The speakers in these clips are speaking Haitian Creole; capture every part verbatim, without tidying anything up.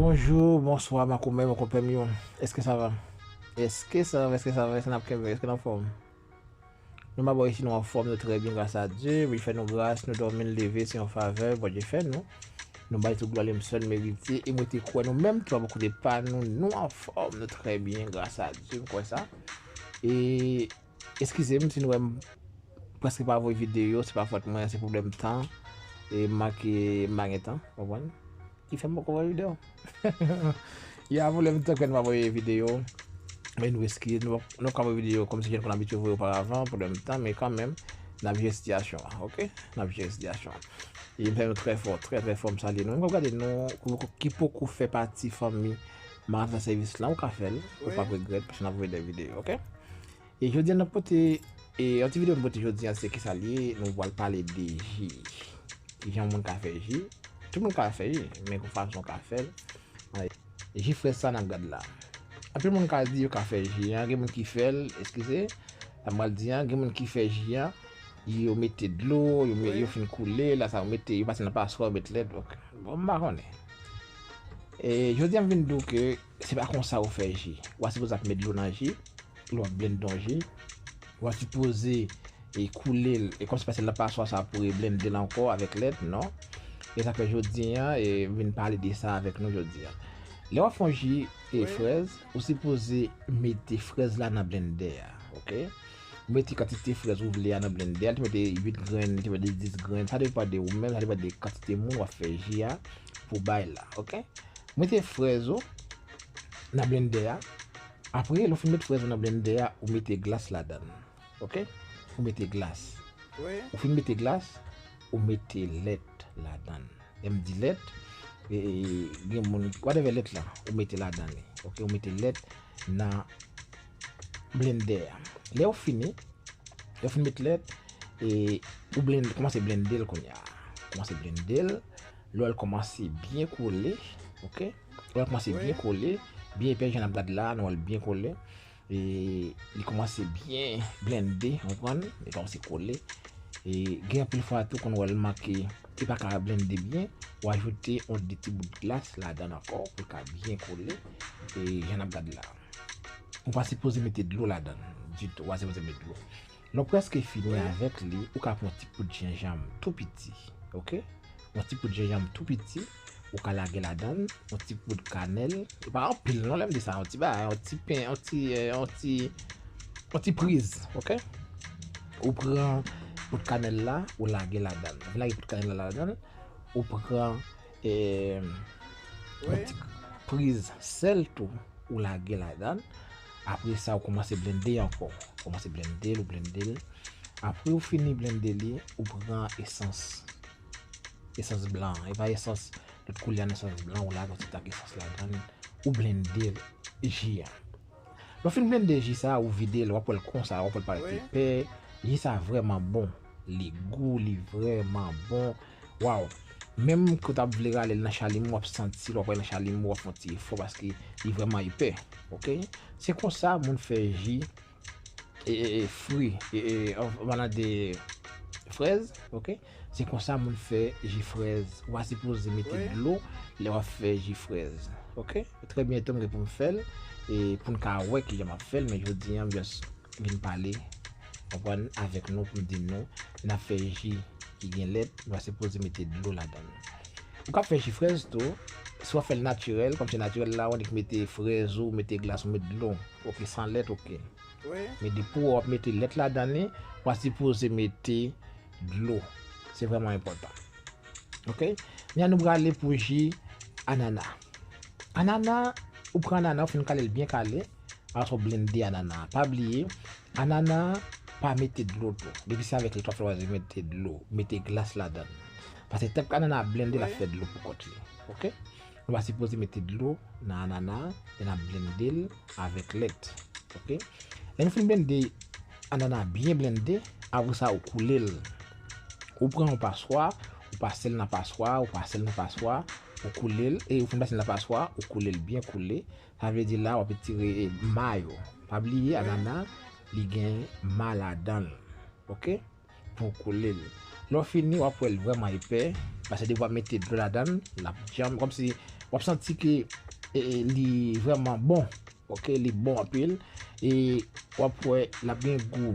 Bonjou, bonswa, makomè, makonpè m yo. Èske sa va? Èske sa va? Èske sa va? Èske n ap kenbe? Èske n anfòm? Nou mabò isi nou anfòm, nou trè byen, gras a Dye. Bondye fè nou gras, nou dòmi, n leve, se yon favè Bondye fè nou. Nou bay tout glwa li menm sèl merite, e mwen te kwè nou menm tou, bò kote pa nou, nou anfòm, nou trè byen, gras a Dye, m kwè sa. E eskize m si nou wè m prèske pa voye videyo, se pa fòt mwen, se pwoblèm tan. E m manke, m pa gen tan, w konprann? Ki fè m poko voye videyo. Ya, pwoblèm tan k fè n pa voye videyo. Men nou eskize, nou, nou ka voye videyo kòmsi jan nou konn abitye voye oparavan, pwoblèm tan, men kanmenm, n ap jere sitiyasyon an, oke? N ap jere sitiyasyon an. E m fè nou trè fò, trè, trè fò, m salye nou. Menm k ap gade nou, ki poko, ki poko fè pati fanmi Maranatha Sèvis lan, ou ka fè l, ou p ap regrèt, paske n ap voye de videyo, oke? E jodi a, n ap pote, e, yon ti videyo m pote jodi a, se kisa l ye, nou pral pale de ji. Kijan yon moun ka fè ji. Tout moun ka fè ji, men gon fason w ka fè l. Ji frèz sa n ap gad la. Anpil moun ka di yo ka fè ji an, gen moun ki fè l, eskize, sa m pral di an, gen moun ki fè ji an, yo mete dlo, yo, met, yo fin koule, la sa yo mete, yo pase nan paswa, yo met lèt, donk, bon, m pa konnen. E jodi a m vin di w ke se pa konsa yo fè ji. W a sipoze ap met dlo nan ji, lè w ap blende yon ji, w a sipoze e koule l, e kòmsi pase l nan paswa sa pou e blende l ankò avèk lèt, non? E sa fè jodi a, e m vin pale de sa avèk nou jodi a. Lè w ap fè yon ji e frèz, ou sipoze mete frèz la nan blendè a, oke? Ou mete kantite frèz ou vle a nan blendè a, li te mete uit grenn, li te mete dis grenn, sa depann de ou menm, sa depann de kantite moun w ap fè ji a pou bay la, oke? Mete frèz ou nan blendè a. Apre, lè w fin met frèz ou nan blendè a, ou mete glas ladan l. Oke? Ou mete glas. Ou fin mete glas, ou mete lèt ladan l. Lè m di lèt, e, e, gen moun, whatever lèt la, ou mete ladan li. Oke? Ou mete lèt nan blendè a. Lè w fini, lè w fin met lèt, e, ou blend, kòmanse blende l kounye a. Kòmanse blende l. Lè w wè l kòmanse byen kole, oke? Lè w wè l kòmanse byen kole, byen epè, jan n ap gad la, nou wè l byen kole. E li kòmanse byen blende, w konprann? Li kòmanse kole. E gen anpil fwa tou, konn wè l manke, li pa ka blende byen, ou ajoute yon de ti bout glas ladan l ankò, pou l ka byen kole. E jan n ap gad la. Ou pa sipoze mete dlo ladan l ditou, ou pa sipoze mete dlo. Lè w prèske fini avèk li, ou ka pran yon ti poud jenjanm tou piti, oke? Yon ti poud jenjanm tou piti, ou ka lage ladan l, yon ti poud kanèl, e pa anpil non, lè m di sa, yon ti bagay, yon ti pen, yon ti, e, yon ti, yon ti priz, oke? Ou pran poud kanèl la, ou lage ladan l. Ou fin lage poud kanèl la ladan l, ou pran, e, yon ti priz sèl tou, ou lage ladan l. Apre sa, ou kòmanse blende ankò. Kòmanse blende l, ou blende l. Apre ou fini blende li, ou pran esans. Esans blan. E pa esans lòt koulè a, esans blan, ou lage yon ti tak esans ladan l. Ou blende ji a. Lè w fin blende ji sa, ou vide l, w ap wè l konsa, w ap wè l parèt epè. Ji sa vrèman bon. Li gou, li vrèman bon. Waw! Menm ke w t ap vle rale l nan chalimò, w ap santi l, w ap wè nan chalimò, w ap fè yon ti efò paske li vrèman epè. Oke? Se konsa moun fè ji, e, e, e, fri, e, e, an palan de frèz, oke? Se konsa moun fè ji frèz. Ou pa sipoze mete dlo lè w ap fè ji frèz. Oke? Trè byento m gen pou m fè l, e pou n ka wè kijan m ap fè l, men jodi a, m just vin pale, konprann, avèk nou pou m di nou, n ap fè ji ki gen lèt, nou pa sipoze mete dlo ladan l. Ou ka fè ji frèz tou, si w ap fè l natirèl, kòm se natirèl la, ou annik mete frèz ou, mete glas ou, mete dlo, oke, san lèt, oke. Men depi w ap mete lèt ladan li, ou pa sipoze mete dlo. Se vrèman enpòtan. Oke? Kounye a nou prale pou ji anana. Anana, ou pran anana, ou fin kale l byen kale, apre sa w blende anana. Pa bliye, anana, pa mete dlo tou. Depi se avèk lèt w ap fè l, w pa mete dlo. Mete glas ladan l. Paske tank anana ap blende, l ap fè dlo pou kont li. Oke? Nou pa sipoze mete dlo nan anana, e n ap blende l avèk lèt. Oke? Lè nou fin blende anana byen blende, apre sa ou koule l. Ou pran yon paswa, ou pase l nan paswa, ou pase l nan paswa, ou koule l, e ou fin pase l nan paswa, ou koule l byen koule. Sa vle di la, w ap retire ma yo. Pa bliye, anana, li gen ma ladan l. Oke? Pou w koule l. Lè w fini, w ap wè l vrèman epè, paske depi w ap mete dlo ladan l, l ap djanm, kòmsi w w ap santi ke e, e, li vrèman bon. Ok, li bon anpil. E w ap wè l ap gen gou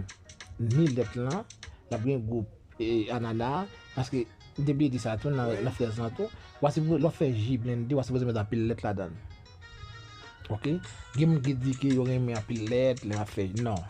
ni lèt lan, l ap gen gou e, anana, paske m te bliye di sa tou nan, nan frèz lan tou. W a sipoze, lè w fè ji blende, w a sipoze met anpil lèt ladan l. Ok? Gen moun ki di ke yo renmen anpil lèt lè y ap fè. Non.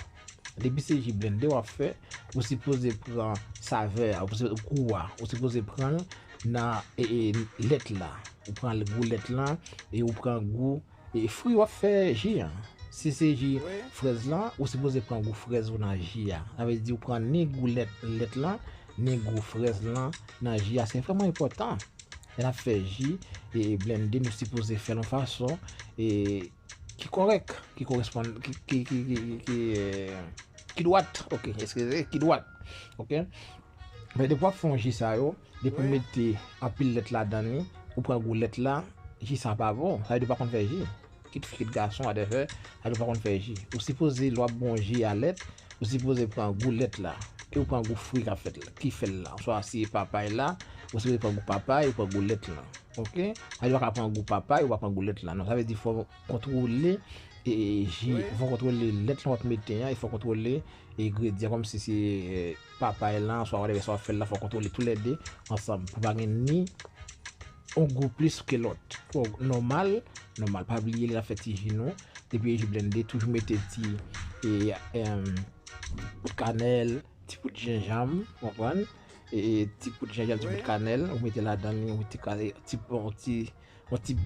Depi se ji blende w ap fè, ou sipoze pran savè a, ou sipoze gou a, ou sipoze pran l nan e, e, lèt la. Ou pran gou lèt lan e ou pran gou e fwi w ap fè ji an. Si se ji frèz lan, ou sipoze pran gou frèz ou nan ji a. Sa vle di ou pran ni gou lèt, lèt lan, ni gou frèz lan nan ji a. Se vrèman enpòtan. Lè n ap fè ji e blende, nou sipoze fè l yon fason e ki kòrèk, ki koresponn, ki, ki, ki, ki, ki, e, ki dwat. Ok, eskize, ki dwat. Ok? Men depi w ap fè yon ji sa yo, depi w mete anpil lèt ladan li, ou pran gou lèt la, ji sa pa bon. Sa vle di w pa konn fè ji. Kit fi, kit gason, whatever, sa vle di w pa konn fè ji. Ou sipoze, lè w ap bon ji a lèt, ou sipoze pran gou lèt la. E ou pran gou fwi k ap fèt la, ki fè l la. Oswa si e papay la, ou sipoze pran gou papay, ou pran gou lèt la. Ok? Sa vle di w pa ka pran gou papay, ou pa pran gou lèt la. Non, sa vle di fò w kontwole e, e, ji, fò w kontwole lèt lan w ap mete an, e fò w kontwole engredyan kòmsi se e, papay lan, swa whatever sa w ap fè l la, fò w kontwole toulède ansanm pou pa gen ni yon gou plis ke lòt. Fò w nòmal, nòmal. Pa bliye lè n ap fè ti ji nou, depi e ji blende, toujou mete ti e, em, bout kanèl, ti bout jenjanm, w konprann? E, e, ti bout jenjanm, ti bout kanèl, ou mete ladan li, ou ti ka, ti, yon ti, yon ti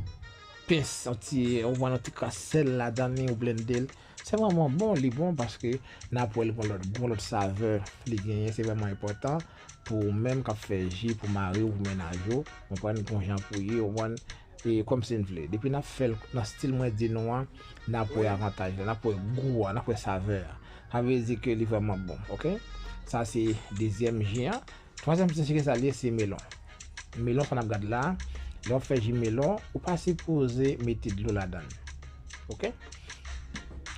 pens, yon ti, ou pran yon ti kras sèl ladan li, ou blende l. Se vrèman bon, li bon paske n ap wè l gon lòt, gon lòt savè li genyen. Se vrèman enpòtan pou ou menm k ap fè ji, pou mari w, pou mennaj ou, ou konprann, gon jan pou ye, ou konprann, e kòmsi n vle. Depi n ap fè l nan stil mwen di nou an, n ap wè avantaj la, n ap wè gou a, n ap wè savè a. Sa vle di ke li vrèman bon, ok? Sa se dezyèm ji an. Twazyèm ji se ki sa l ye, se melon. Melon sa n ap gad la, lè w ap fè ji melon, ou pa sipoze mete dlo ladan l. Ok?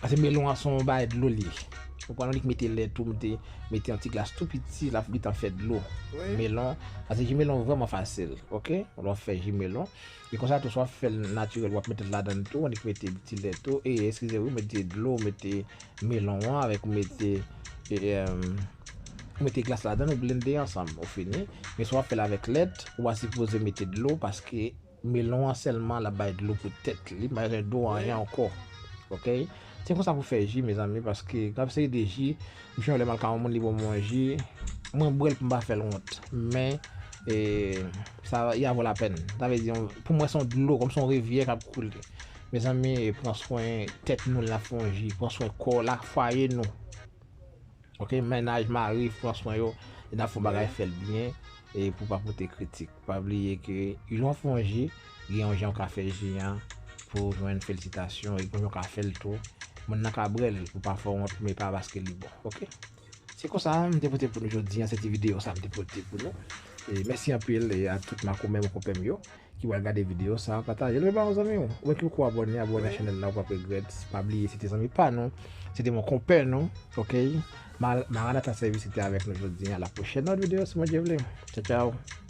Paske melon an se yon bagay dlo li ye. Ou pran li k mete lèt ou mete, mete yon ti glas tou piti, l ap gentan fè dlo. Melon, paske ji melon vrèman fasil, ok? Lè w ap fè ji melon. E konsa tou, si w ap fè l natirèl, w ap mete l ladan l tou, annik mete ti lèt tou, e eskize wi, mete dlo, mete melon an avèk ou mete, e, em, ou mete glas ladan l, ou blende ansanm, ou fini. Men si w ap fè l avèk lèt, ou pa sipoze mete dlo, paske melon an sèlman l ap bay dlo pou tèt li, li pa bezwen dlo anyen ankò. Ok? Se konsa pou fè ji, mezanmi, paske gen seri de ji, m sonje lè m al ka yon moun, li ban mwen yon ji, mwen bwè l pou m pa fè l wont. Men, e, sa, il en vaut la peine. Sa vle di, pou mwen, se yon dlo, kòm se yon rivyè k ap koule. Mezanmi, pran swen tèt nou lè n ap fè yon ji, pran swen kò, la, fwaye nou. Ok, mennaj, mari, pran swen yo, lè n ap fè yon bagay, fè l byen, e pou pa pote kritik. Pa bliye ke lè w ap fè yon ji, gen yon jan w ka fè ji an pou w jwenn felisitasyon, e gen yon jan w ka fè l tou. Moun nan ka bwè l, ou pa fè wont, men pa paske li bon. Ok? Se konsa, m te pote pou nou jodi an, se ti videyo sa m te pote pou nou. E mèsi anpil, e a tout makomè, makonpè m yo ki pral gade videyo sa, pataje l ba yon zanmi w. Ou menm ki poko abòne, abòne a chanèl la, ou p ap regrèt. Pa bliye, se te zanmi pa nou, se te yon konpè nou, ok? Mar-, Maranatha Service te avèk nou jodi an. A la pwochèn nan lòt videyo, si Bondye vle. Tchaw, tchaw.